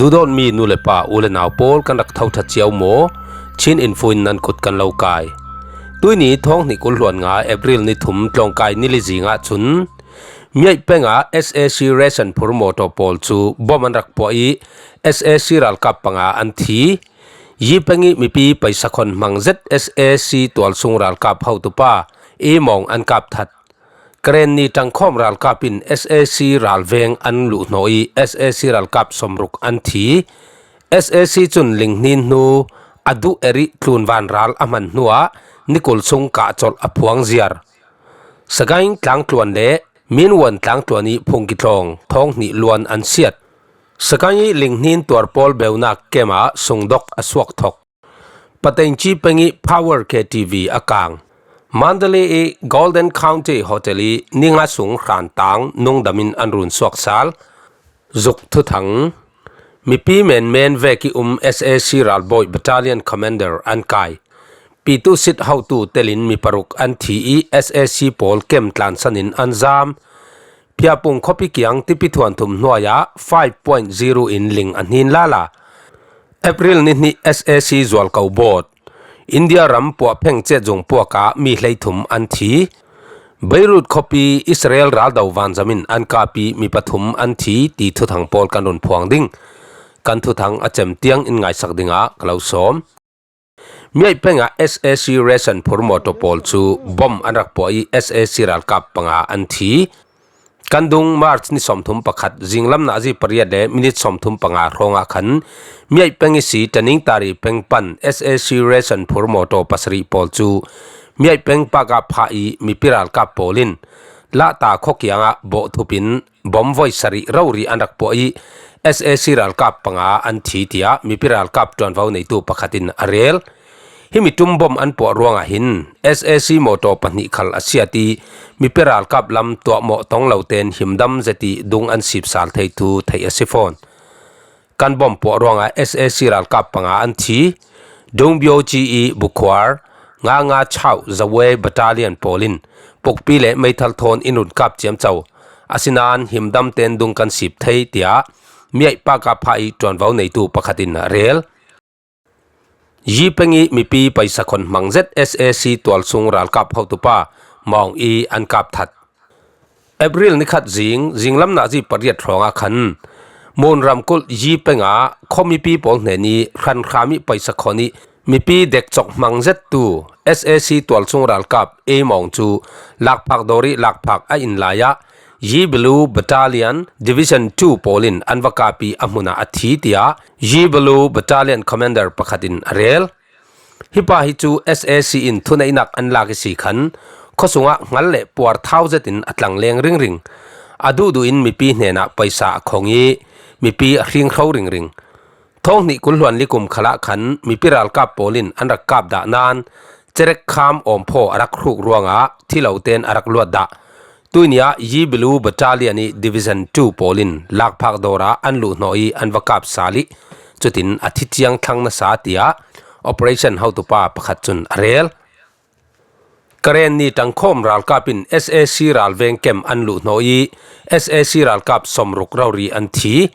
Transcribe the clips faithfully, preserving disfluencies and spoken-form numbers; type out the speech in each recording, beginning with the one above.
Duhdawtmi nu le pa, u le nau pawl, kan rak tho ṭha cio maw? Chin Info in nan kut kan lo kai. Tuini thawng hnih kul hluan nga April ni thum tlawngkai ni li zingah cun Miaih pengah S A C ration phur mawtaw pawl cu bom an rak puah ih S A C ralkap panga an thi. Yi peng ih mipi paisa khawn hmang zet S A C tualsung ralkap hotupa Emawng an kap that. Karen ni ṭangkhawm ralkap in S A C ralveng an luhhnawh ih S A C ralkap sawmruk an thi. S A C cun linghnin hnu a duh erih tlunvan ral a hman hnuah ni kul sung kah colh a phuang ziar. Sagaing tlangtluan le Minwan tlangtluan ih phungki tlawng thawng hnih luan an siat. Sagaing ih linghnin tuar pawl beunak kem ah sungdok a suak thok. Patengci peng ih Power K T V a kang. Mandalay ih Golden County Hotel ih ninga sung hrantang nungdam in an run suak sal. Zuk thuthang. Mipi menmen vek ih um S A C ralbawi Battalion Commander an kai. Pitu sit hotu telin mi paruk an thi ih S A C pawl kem tlansan in an zam. Phiapung khuapi kiang tipi thuanthum hnuai ah five point zero in ling a hnin lala. April ni hnih S A C zualko bawt. India ram puahpheng cetzung puak ah mi hleithum an thi. Beirut khuapi Israel raldo vanzam in an kap ih mi pathum an thi ti thuthang pawl kan run phuang ding. Kan thuthang a cem tiang in ngaisak dingah ka lo sawm. Miaih pengah S A C ration phur mawtaw pawl cu bom an rak puah ih S A C ralkap panga an thi. Kan dung March ni sawmthum pakhat zinglam nazi pariat le minit sawmthum panga hrawngah khan Miaih peng ihsi Taningtari peng pan S A C ration phur mawtaw pasarih pawl cu Miaih peng pakah phah ih mipi ralkap pawl in Lahta khua kiangah bawhthup in bom voi sarih rori an rak puah ih S A C ralkap panga an thi, tiah mipi ralkap ṭuanvo neitu pakhat in a rel. Himi ṭum bom an puah ruangah hin S A C mawtaw pahnih khal a siat ih mipi ralkap lam tuahmawh tong lo tein himdam zet ih dung an sipsal thei thu theih a si fawn. Kan bom puah ruangah S A C ralkap panga an thi. Dungbioji ih Bukhuar, Nga Nga Chau Zawei Battalion pawl in pukpi le meithal thawn in run kap ciamco. Asinain himdam tein dung kan sip thei, tiah Miaih pakah phah ih ṭuanvo neitu pakhat in a rel. Yi peng ih mipi paisa khawn hmang zet S A C tualsung ralkap hotupa Mawng ih an kap that. April nikhat zing, zinglam nazi pariat hrawngah khan Mun ramkulh Yi pengah khuamipi pawl hnen ih hranhram ih paisa khawn ih mipi dekcawk hmang zettu S A C tualsung ralkap Emawng cu lakphak dawr ih lakphak a in lai ah Yi Blue Battalion Division two pawl in an va kap ih a hmun ah a thi, tiah Yi Blue Battalion Commander pakhat in a rel. Hi pa hi cu S A C in thuneihnak an lak ihsi khan khuasung ah hngal le puar thau zet in a tlangleng ringring. A duhduh in mipi hnenah paisa a khong ih mipi a hringhro ringring. Thawng hnih kul hluan li kum khalah khan mipi ralkap pawl in an rak kap dah nain cerek kham awmphaw a rak hruk ruangah thi lo tein a rak luat dah. Tuini ah Yi Blue Battalion ih Division two pawl in lakphak dawr ah an luhhnawh ih an va kap sal ih cutin a thi ciang thlang nasa, tiah operation hotupa pakhat cun a rel. Karen ni ṭangkhawm ralkap in S A C ralveng kem an luhhnawh ih S A C ralkap sawmruk rori an thi.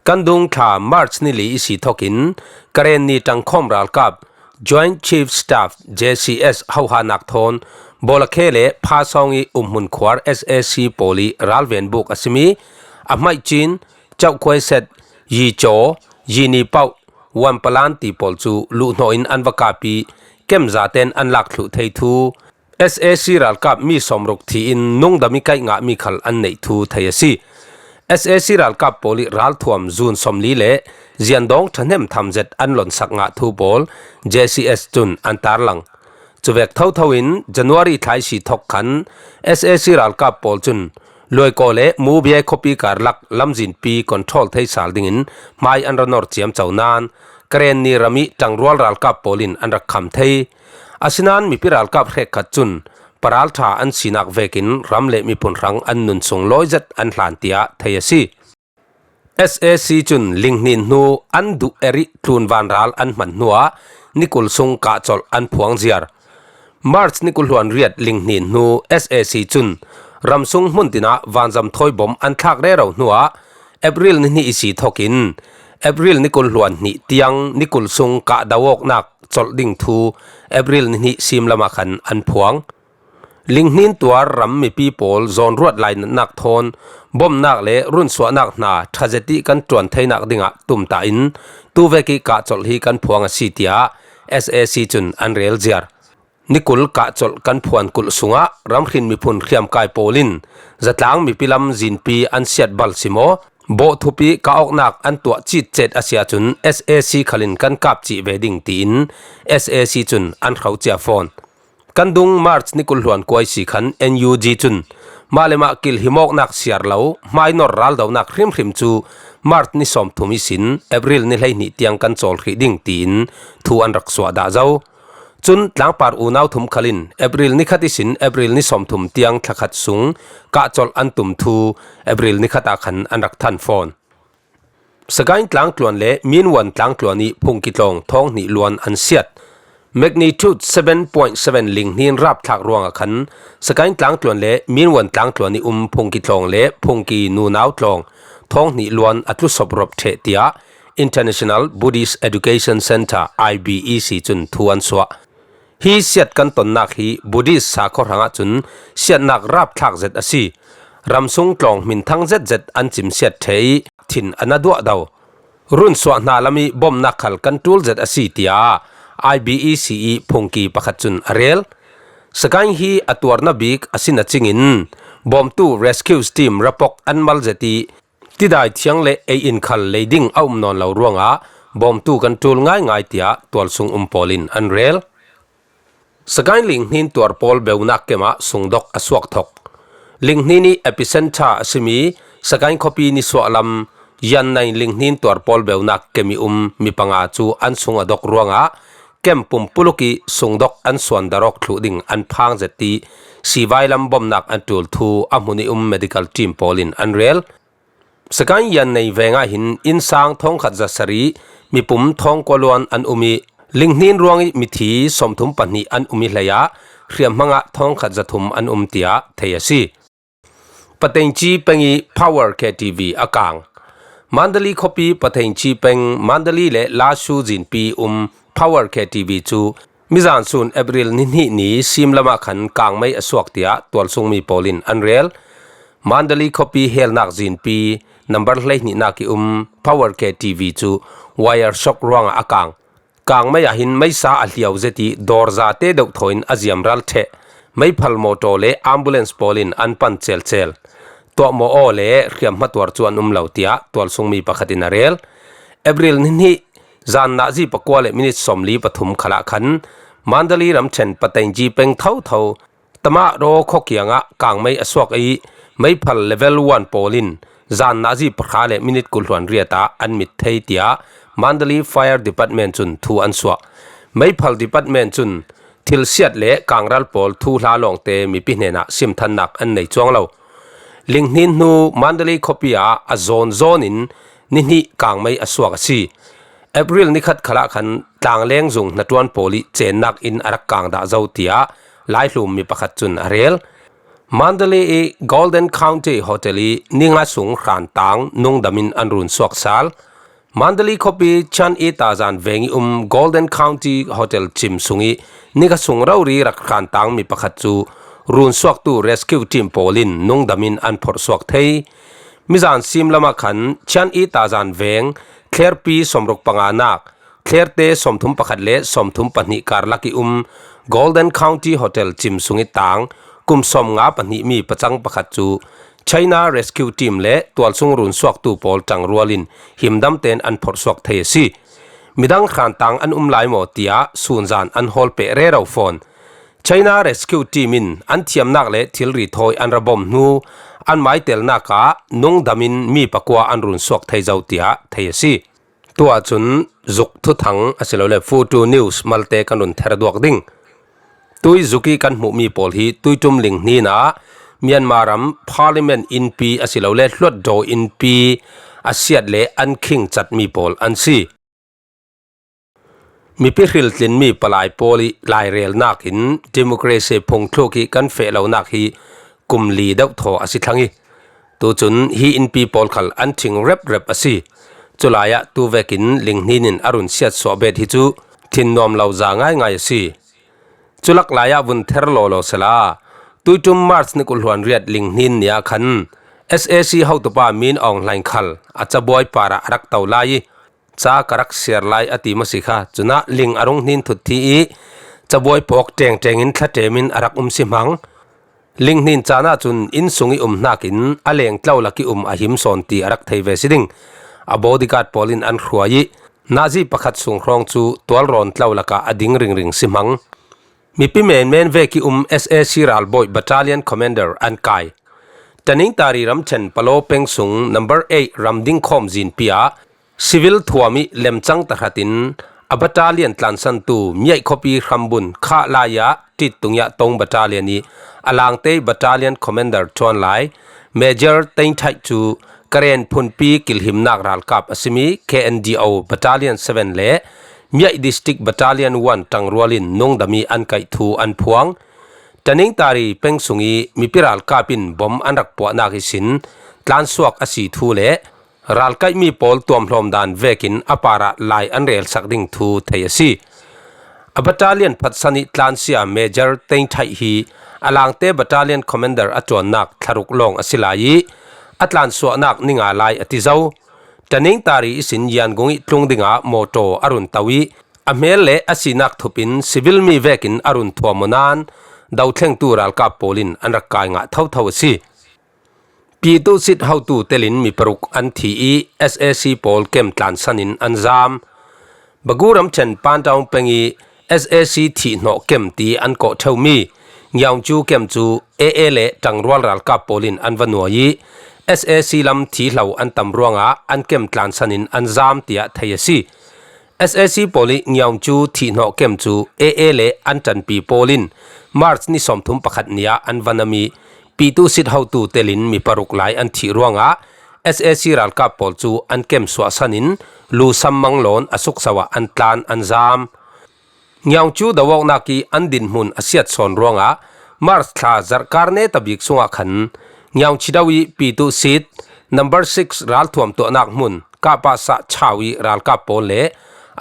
Kan dung thla March ni li ihsi thokin Karen ni ṭangkhawm ralkap Joint Chief Staff J C S hohanak thawn Bawlakhe le Phasawng ih umhmun khuar S A C pawl ih ralven buk a simi a hmaih cin Chauh Khuaiset, Yi Caw, Yi Ni Pauh, Wan Palan ti pawl cu luhhnawh in an va kap ih kem zaten an lak thluh thei thu S A C ralkap mi sawmruk thi in nungdam ih kaih ngahmi khal an neih thu thei a si. S A C ralkap pawl ih ralthuam zun sawmli le ziandawng ṭhahnem tham zet an lonsak ngah thu pawl J C S cun an tarlang. Cuvek thotho in January thla ihsi thok khan S A C ralkap pawl cun Luaikaw le Mubiai khuapi karlak lamzinpi control thei sal dingin hmai an ra nor ciamco nain Karen ni ram ih ṭangrual ralkap pawl in an rak kham thei. Asinain mipi ralkap hrekkhat cun paralṭha an sinak vekin ram le miphun hrang an nun sung lawi zet an hlan, tiah thei a si. S A C cun linghnin hnu an duh erih tlunvan ral an hman hnuah ni kul sung kahcolh an phuang ziar. March ni kul hluan riat linghnin hnu S A C cun ramsung hmun tinah vanzam thawi bom an thlak rero hnuah April ni hnih ihsi thokin April ni kul hluan hnih tiang ni kul sung kahdo awknak colh ding thu April ni hnih sim lamah khan an phuang. Linghnin tuar ram mipi pawl zawnruat lainatnak thawn bawmhnak le runsuahnak hna ṭha zetih kan ṭuan theinak dingah tumtah in tuvek ih kahcolh hi kan phuang a si, tiah S A C cun an rel ziar. Ni kul kahcolh kan phuan kulh sungah ramhrin miphun hriamkai pawl in zatlang mipi lam zinpi an siat bal si maw, bawh thupi kah awknak an tuah citcet a si ahcun S A C khal in kan kap cih ve ding, tiin S A C cun an hro cia fawn. Kan dung March ni kul hluan kua ihsi khan N U G cun mah le mah kilhimawknak siar lo hmainor raldonak hrimhrim cu March ni sawmthum ihsin April ni hleihnih tiang kan cawl hrih ding, tiin thu an rak suah dah zo. Cun tlangpar unau thum khal in April ni khat ihsin April ni sawmthum tiang thlakhat sung kahcolh an tum thu April ni khat ah khan an rak than fawn. Sagaing tlangtluan le Minwan tlangtluan ih phungki tlawng thawng hnih luan an siat. Magnitude seven point seven linghnin rapthlak ruangah khan Sagaing tlangtluan le Minwan tlangtluan ih um phungki tlawng le phungki nunau tlawng thawng hnih luan a tlusop rawp ṭheh, tiah International Buddhist Education Centre, I B E C, cun thu an suah. Hi siat kan tonnak hi Buddhist sakhaw hrangah cun siatnak rapthlak zet a si. Ramsung tlawng hminthang zetzet an cimsiat ṭheh ih thin an a duahdo. Runsuah hna lam ih bawmhnak khal kan ṭul zet a si, tiah I B E C ih phungki pakhat cun a rel. Sagaing hi a tuarna bik a si nacingin bawmtu rescue team rapok an mal zet ih tidai thiang le ei in khal lei ding a um nawn lo ruangah bawmtu kan ṭul ngaingai, tiah tualsung um pawl in an rel. Sagaing linghnin tuar pawl beunak kem ah sungdok a suak thok. Linghnin ih epicenter a simi Sagaing khuapi nisuah lam Yannain linghnin tuar pawl beunak kem ih um mi panga cu an sung a dok ruangah kem pumpuluk ih sungdok an suan darawk thluh ding an phang zet ih sivai lam bawmhnak an ṭul thu a hmun ih um medical team pawl in an rel. Sagaing Yannai veng ah hin innsang thawngkhat zasarih mipum thawngkua luan an um ih, linghnin ruangih mithi sawmthum pahnih an um ih hleiah hriamhmang ah thawngkhat zathum an um, tiah thei a si. Patengci peng ih Power K T V a kang. Mandalay khuapi Patengci peng Mandalay le Lashu zinpi um Power K T V cu mizan sun April ni hnih ni sim lamah khan kangmei a suak, tiah tualsungmi pawl in an rel. Mandalay khuapi helnak zinpi number hleihnihnak ih um Power K T V cu wire shock ruangah a kang. Kangmei ah hin meisa a hliau zet ih dawr zate deuh thaw in a ziamral ṭheh. Meiphal mawtaw le ambulance pawl in an pan celcel. Tuahmawh aw le hriamhma tuar cu an um lo, tiah tualsungmi pakhat in a rel. April ni hnih zan nazi pakua le minit sawmli pathum khalah khan Mandalay ramṭhen Patengci peng thotho Tamah Raw khuakiang ah kangmei a suak ih, meiphal level one pawl in zan nazi pahra le minit kul hluan riat ah an mit thei, tiah Mandalay Fire Department cun thu an suah. Meiphal Department cun thilsiat le kangral pawl thuhla lawngte mipi hnenah simthannak an nei cuang lo. Linghnin hnu Mandalay khuapi ah a zawn zawn in ni hnih kangmei a suak a si. April nikhat khalah khan tlangleng zung hnaṭuan pawl ih cennak in a rak kang dah zo, tiah laihlum mi pakhat cun a rel. Mandalay ih Golden County Hotel ih ninga sung hrantang nungdam in an run suak sal. Mandalay khuapi Chiang Yi tazan veng ih um Golden County Hotel cim sung ih nika sung rori rak hrantang mi pakhat cu run suaktu rescue team pawl in nungdam in an phorh suak thei. Mizan sim lamah khan Chiang Yi tazan veng thlerpi sawmruk panganak, thlerte sawmthum pakhat le sawmthum pahnih karlak ih um Golden County Hotel cim sung ih tang kum sawmnga pahnihmi pacang pakhat cu China Rescue Team le tualsung run suaktu pawl ṭangrual in himdam tein an phorh suak thei a si. Midang hrantang an um lai maw, tiah sunzan an hawl peh rero fawn. China Rescue Team in an thiamnak le thilri thawi an ra bawm hnu an maitelnak ah nungdam in mi pakua an run suak thei zo, tiah thei a si. Tuah cun zuk thuthang asilole Futu News malte kan run ther duak ding. Tui zuk ih kan hmuhmi pawl hi tuiṭum linghnin ah Myanmar ram Parliament innpi asilole Hluatdaw innpi a siat le an khing catmi pawl an si. Mipi hriltlinmi palai pawl ih lairelnak in democracy phungthluk ih kan feh lonak hi kum li deuh thaw a si thlang ih, tucun hi innpi pawl khal an ṭhing reprep a si. Culaiah tu vekin linghnin in a run siatsuah bet hi cu thin nuam lo za ngaingai a si. Cu lak lai ah vun ther lawlaw sela, tuiṭum March ni kul hluan riat linghnin ni ah khan S A C hotupa Min Aung Hlaing khal a cabuai parah a rak to lai i, ca ka rak siar lai a ti maw si kha. Cunah ling a rung hnin thut thi i, cabuai pawk ṭengṭeng in thlaṭem in a rak um si hmang. Linghnin caan ahcun inn sung i um hnakin a lengtlo lak i um a him sawn ti a rak thei ve si ding. A bodyguard pawl in an hruai i, nazi pakhat sung hrawng cu tualrawn tlo lakah a ding ringring si hmang. Mipi menmen vek i um S A C ralbawi battalion commander an kai. Taningtari ramṭhen Palaw peng sung number eight ram dingkhawm zinpi ah civil thuam i lemcang tahratin a battalion tlansantu Miaih khuapi hrambun khah lai ah ṭittung i ah tong battalion i a langte battalion commander ṭuan lai Major Tein Thaih cu Karen phunpi kilhimnak ralkap a simi K N D O Battalion seven le Miaih District Battalion one ṭangrual in nungdam i an kaih thu an phuang. Taningtari peng sung i mipi ralkap in bom an rak puahnak ihsin tlansuak a si thu le ralkaihmi pawl tuamhlawm dan vekin a parah lai an relsak ding thu thei a si. A battalion phatsan i tlansia Major Tein Thaih hi a langte battalion commander a ṭuannak thlaruk lawng a si lai i a tlansuahnak ni nga lai a ti zo. Taningtari ihsin Yangon i tlung dingah mawṭaw a run to i a hmel le a sinak thupin civil mi vekin a run thuam aw nain dothlengtu ralkap pawl in an rak kai ngah thotho a si. Pitusit hotu telin mi paruk an thi i S A C pawl kem tlansan in an zam. Bagu ramṭhen Pandaung peng i S A C thihhnawh kem ti an kawh ṭheumi Ngiaungcu kem cu A A le ṭangrual ralkap pawl in an va nuai i S A C lam thihlo an tam ruangah an kem tlansan in an zam tiah thei a si. S A C pawl i Ngiaungcu thihhnawh kem cu A A le an ṭanpi pawl in March ni sawmthum pakhat ni ah an va nam i Pitusit hotu telin mi paruk lai an thih ruangah S A C ralkap pawl cu an kem suahsan in lu sam manglawn a sukso ah an tlan an zam. Ngiaungcu do awknak i an dinhmun a siat sawn ruangah March thla zarhkar netabik sungah khan Ngiaungci do i Pitusit number six ralthuam tuahnak hmun Kahpahsah Chau i ralkap pawl le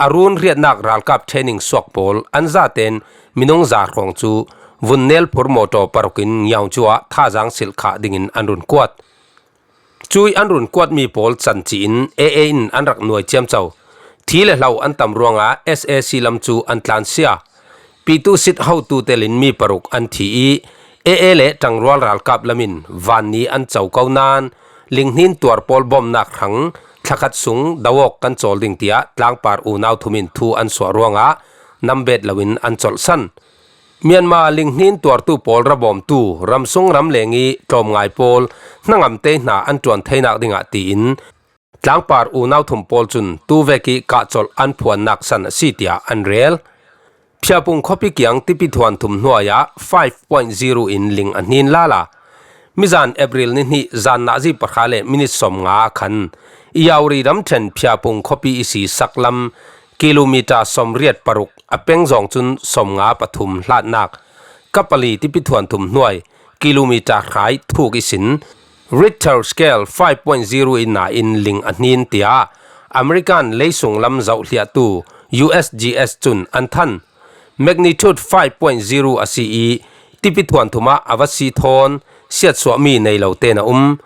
a run hriatnak ralkap training suak pawl an zaten minung za hrawng cu vun nelphur mawṭaw paruk in Ngiaungcu ah thazaang silh khah dingin an run kuat. Cui an run kuatmi pawl canci in A A in an rak nuai ciamco. Thi le hlo an tam ruangah S A C lam cu an tlansia. Pitusit hotu telin mi paruk an thi i A A le ṭangrual ralkap lam in van ni an co ko nain linghnin tuar pawl bawmnak hrang thlakhat sung do awk kan cawl ding tiah tlangpar unau thum in thu an suah ruangah nam bet loin an colhsan. Myanmar linghnin tuartu pawl rabawmtu ramsung ramleng i tlawmngai pawl hnangamte hna an ṭuan theinak dingah tiin tlangpar unau thum pawl cun tuvek i kahcolh an phuannak san a si tiah an rel. Phiapung khuapi kiang tipi thuan thum hnuai ah five point zero in ling a hnin lala. Mizan April ni hnih zan nazi pahra le minit sawmnga khan Yauri ramṭhen Phiapung khuapi i si saklam kilometer sawmriat paruk a peng zawng cun sawmnga pathum hlatnak, kapali tipi thuan thum hnuai kilometer hrai thuk ihsin Richter scale five point zero in nain ling a hnin tiah American leisung lam zohhliahtu U S G S cun an than. Magnitude five point zero a si i tipi thuan thum ah a va si thawn siatsuahmi nei lo tein a um.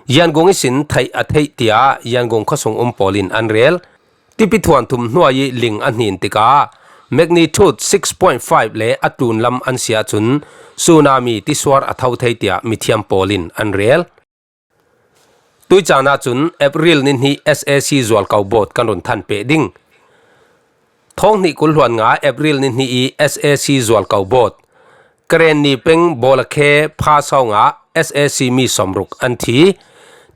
Yangon ihsin theih a theih tiah Yangon khuasung um pawl in an rel. Tipi thuan thum hnuai i ling a hnin tikah magnitude six point five le a tlun lam an si ahcun tsunami tisuar a tho thei tiah mithiam pawl in an rel. Tui caan ahcun April ni hnih S A C zualko bawt kan run than peh ding. Thawng hnih kul hluan nga April ni hnih i S A C zualko bawt. Karen ni peng Bawlakhe pha sawng ah S A C mi sawmruk an thi.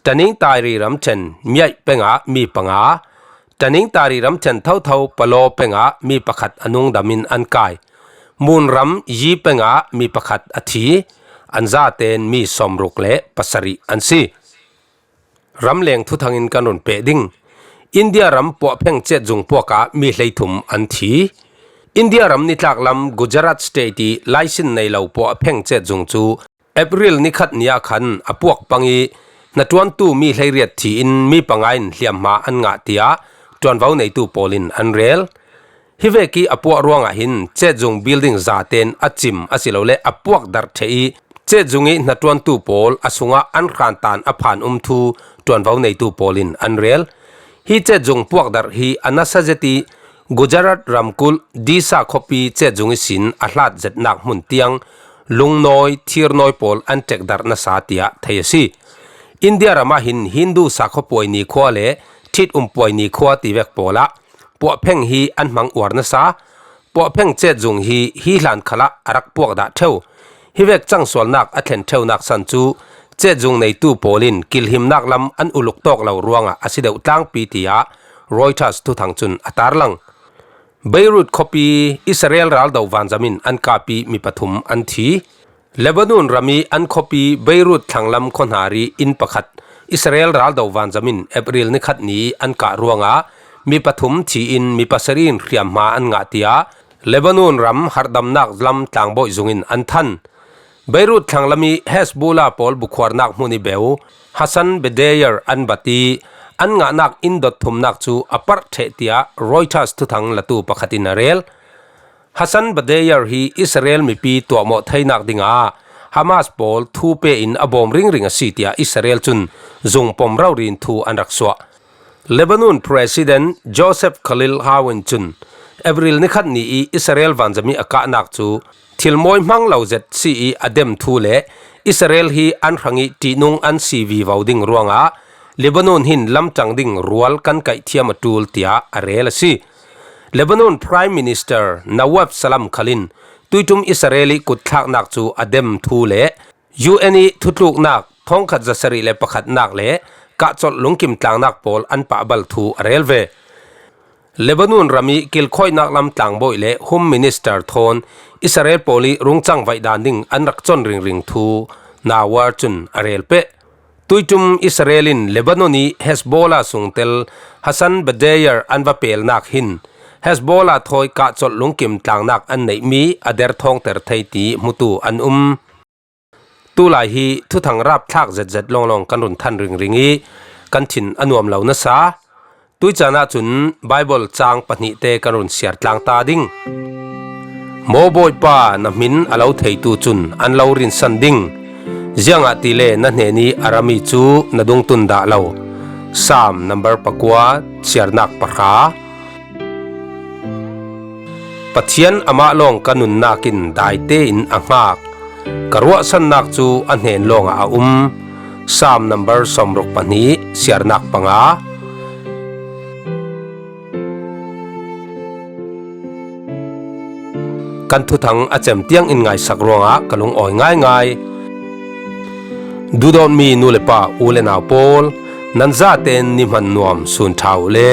Taning Tairi ramṭhen Miaih peng ah mi panga, Taning Tairi ramṭhen thotho Palaw peng ah mi pakhat a nungdam in an kai. Mun ram Yi peng ah mi pakhat a thi. An zaten mi sawmruk le pasarih an si. Ramleng thuthang in kan run peh ding. India ram puahpheng cetzung puak ah mi hleithum an thi. India ram nitlak lam Gujarat state i laisin nei lo puahpheng cetzung cu April nikhat ni ah khan a puak pang i hnaṭuantu mi hleiriat thi-in mi panga in hliamhma an ngah tiah ṭuanvo neitu pawl in an rel. Hi vekih a puah ruangah hin Chet Zung building zaten a cim asilole a puakdarh ṭheh ih, Chet Zung ih hnaṭuantu pawl a sungah an hrantan a phan um thu ṭuanvo neitu pawl in an rel. Hi Chet Zung puakdarh hi a nasa zet ih Gujarat ramkulh Disa khuapi Chet Zung ihsin a hlat zetnak hmun tiang lungnawi, thirnawi pawl an ṭekdarh nasa tiah thei a si. India ramah hin Hindu sakhuapuai nikhua le ṭhitumpuai nikhua tivek pawlah puahpheng hi an hmang uar nasa. Puahpheng Chet Zung hi hi hlan khalah a rak puakdah ṭheu. Hi vek cangsualnak a thlen ṭheunak san cu Chet Zung neitu pawl in kilhimnak lam an uluk tawk lo ruangah a si deuh tlangpi tiah Reuters thuthang cun a tarlang. Beirut khuapi Israel raldo vanzam in an kap ih mi pathum an thi. Lebanon ram ih an khuapi Beirut thlanglam khuahnari inn pakhat Israel raldo vanzam in April nikhat ni an kah ruangah mi pathum thi-in mi pasarih in hriamhma an ngah tiah Lebanon ram harhdamnak lam tlangbawi zung in an than. Beirut thlanglam ih Hezbollah pawl bukhuarnak hmun ih beu Hassan Bedayer an bat ih an ngahnak inn dot thumnak cu a parh ṭheh tiah Reuters thuthang latu pakhat in a rel. Hassan Bedayer hi Israel mipi tuahmawh theinak dingah Hamas pawl thu pe in a bawm ringring a si tiah Israel cun zung pom rori in thu an rak suah. Lebanon President Joseph Khalil Aoun cun April nikhat ni ih Israel vanzam ih a kahnak cu thil mawi hmang lo zet si ih a dem thu le Israel hi an hrangih ṭihnung an si vivo ding ruangah Lebanon hin lamṭang ding rual kan kaihthiam a ṭul tiah a rel a si. Lebanon Prime Minister Nawaf Salam khal in tuiṭum Israel ih kutthlaknak cu a dem thu le U N ih thutluknak thawngkhat zasarih le pakhatnak le kahcolh lungkim tlangnak pawl an pahbal thu a rel ve. Lebanon ram ih kilkhawinak lam tlangbawi le Home Minister thawn Israel pawl ih rungcang vaihdan ding an rak con ringring thu Nawaf cun a rel peh. Tuiṭum Israel in Lebanon ih Hezbollah sungtel Hassan Bedayer an va pelnak hin Hezbollah thawi kahcolh lungkim tlangnak an neihmi a derthawngter thei ti hmutu an um. Tulai hi thuthang rapthlak zetzet lawnglawng kan run than ringring ih kan thin a nuam lo nasa. Tuicaan ahcun Baibal caang pahnihte kan run siar tlang ta ding. Maw Bawipa, na hmin a lo theitu cun an lo rinsan ding, ziangahtile na hnenih a rami cu na dungtun dah lo. Saam nambar pakua, siarnak pahra. Pathian amah lawng ka nunnak in daite in a hngak, ka ruahsannak cu a hnen lawngah a um. Saam nambar sawmruk pahnih, siarnak panga. Kan thuthang a cem tiangin ngaisak ruangah ka lungawi ngaingai. Duhdawtmi nu le pa, u le nau pawl, nan zaten ni hman nuam sun ṭha uh le.